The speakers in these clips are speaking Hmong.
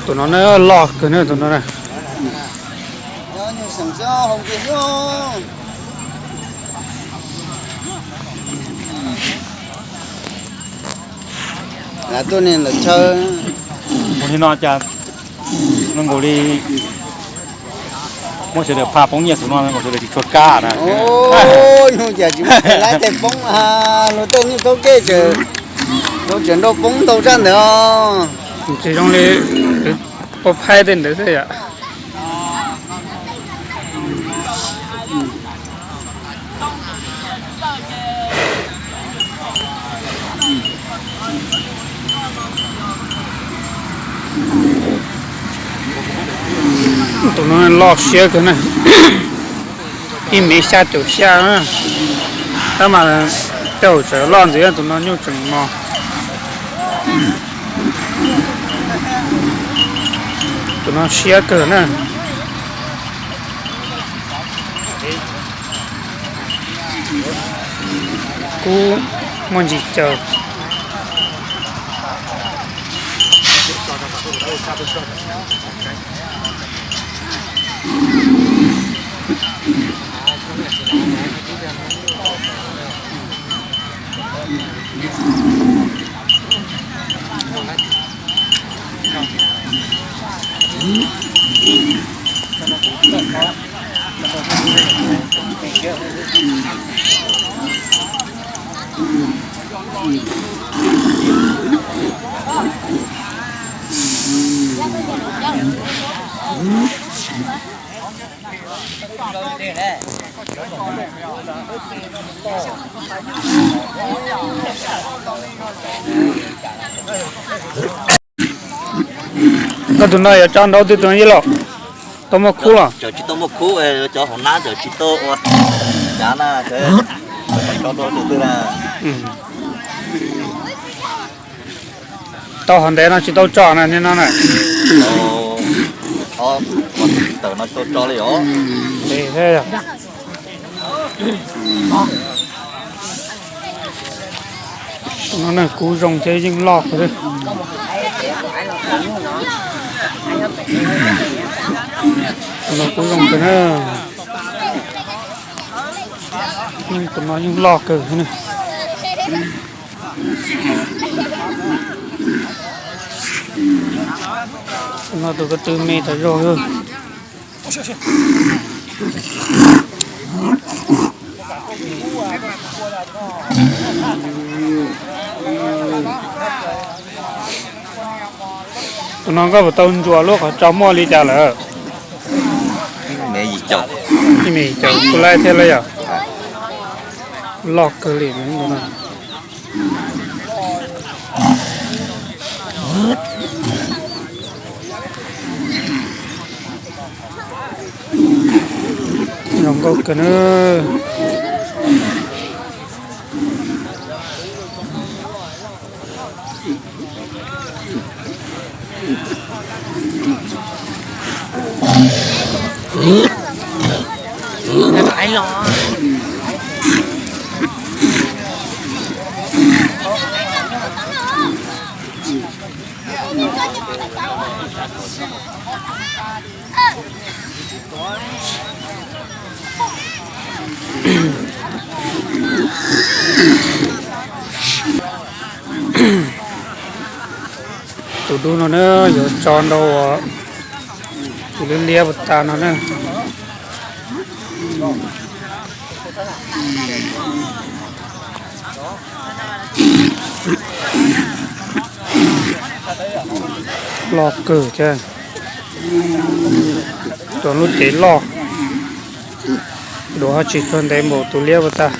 Tus no na loj kawg na tus no na. Mus li no cas zoo nkaus li muab sawv daws phaj poob nyiaj xwb no, sawv daws tsis tshua kab na. Yog cas tsis muaj tes laib tes poob, luag tej nyuj taub kej tseem nrau poob ntau zaj ntawd. Tsis zoo li ua phaib tej ntawd xwb yom. Tus no loj siab kawg na, ib mev xya caum xya na, tab mas tej zaum tseem loj ntxiv, tus no nyuj tseem mos. Tus no siab kawg na. Kub muaj ntsis caws. Koj tus no yuav tso nrau twg tus no Yij Lauj? Tau muaj khub los? Cov tsis tau muaj khub, cov hauv nab cov tsis tau ua cav na, tsis tau rau tus twg na. Tau hov ntev no tsis tau tso na, nim no na. Thaum tawm no tsis tau tso li os. Ntev thiab yog. Tus no na kub zoo thiab yeej loj kawg li. Tus no kub zoo kawg na. Tus no yeej loj kawg li. Tus no tus ko tw me tas zog. Tus no koj puas tau ntsuas lub qhov tso muaj li cas lawm? Ib me yim caum kuv laib thiab lawm yom. Loj kawg li no. Zoo nkauj kawg na. Tus dub no na yuav tso nrau tus liab liab puas tas no na. Loj kawg thiab. Tus lub cev loj, duav ho tsis tshua ntev npaum tus liab puas tas.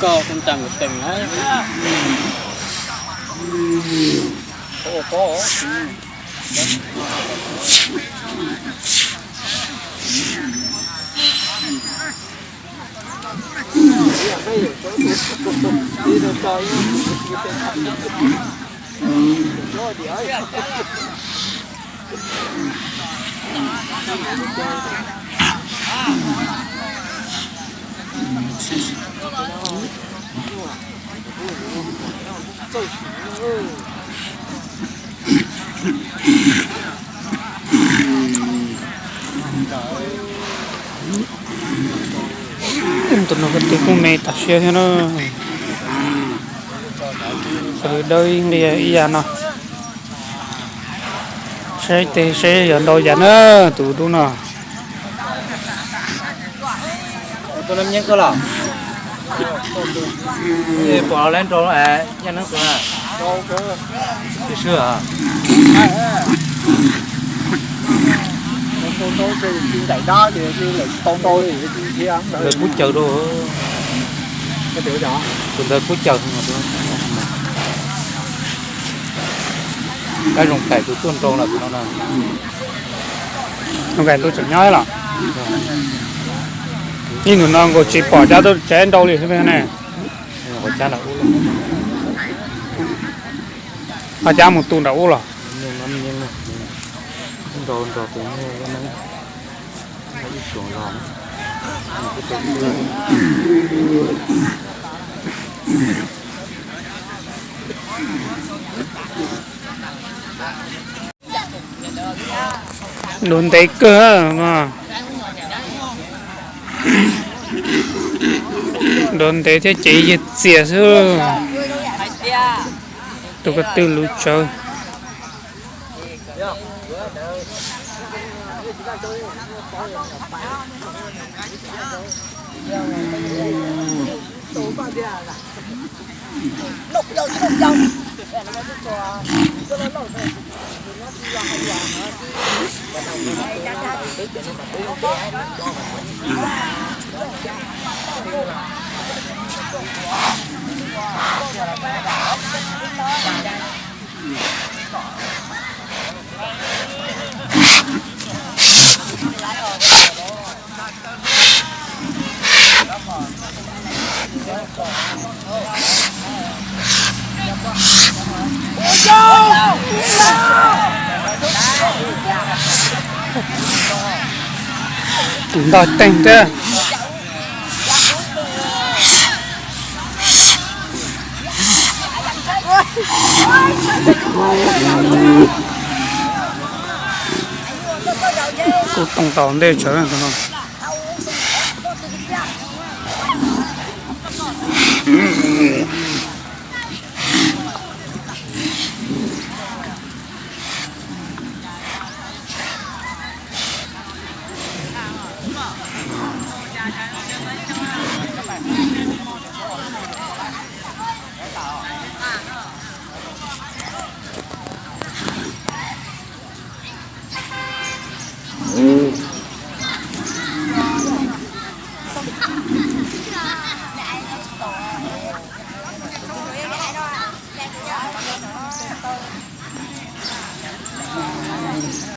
Koj kuj ntag, teem na. Tus no ko tw kuj me tas siab thiab na. Tus dawb ib nqia ib yam no. Saib tes seb yog ntau yam na, tus dub no. Lawv kub caws rau, tus ntawd kub caws. Kab zoo kais tus tuaj nrau lawm no na. Zoo kais tus tseem nyob los? Ib ntus no nkaus tsis pom cab tuaj tsev nrau li xwb ne. Ho cab mus tu nram ub los? Dua ntev kawg. Dua ntev thiab ces yawg txias xwb. Tus ko tw luv tsawv. Tus ntog teeg thiab. Kuj tooj tau ntej tsawv no.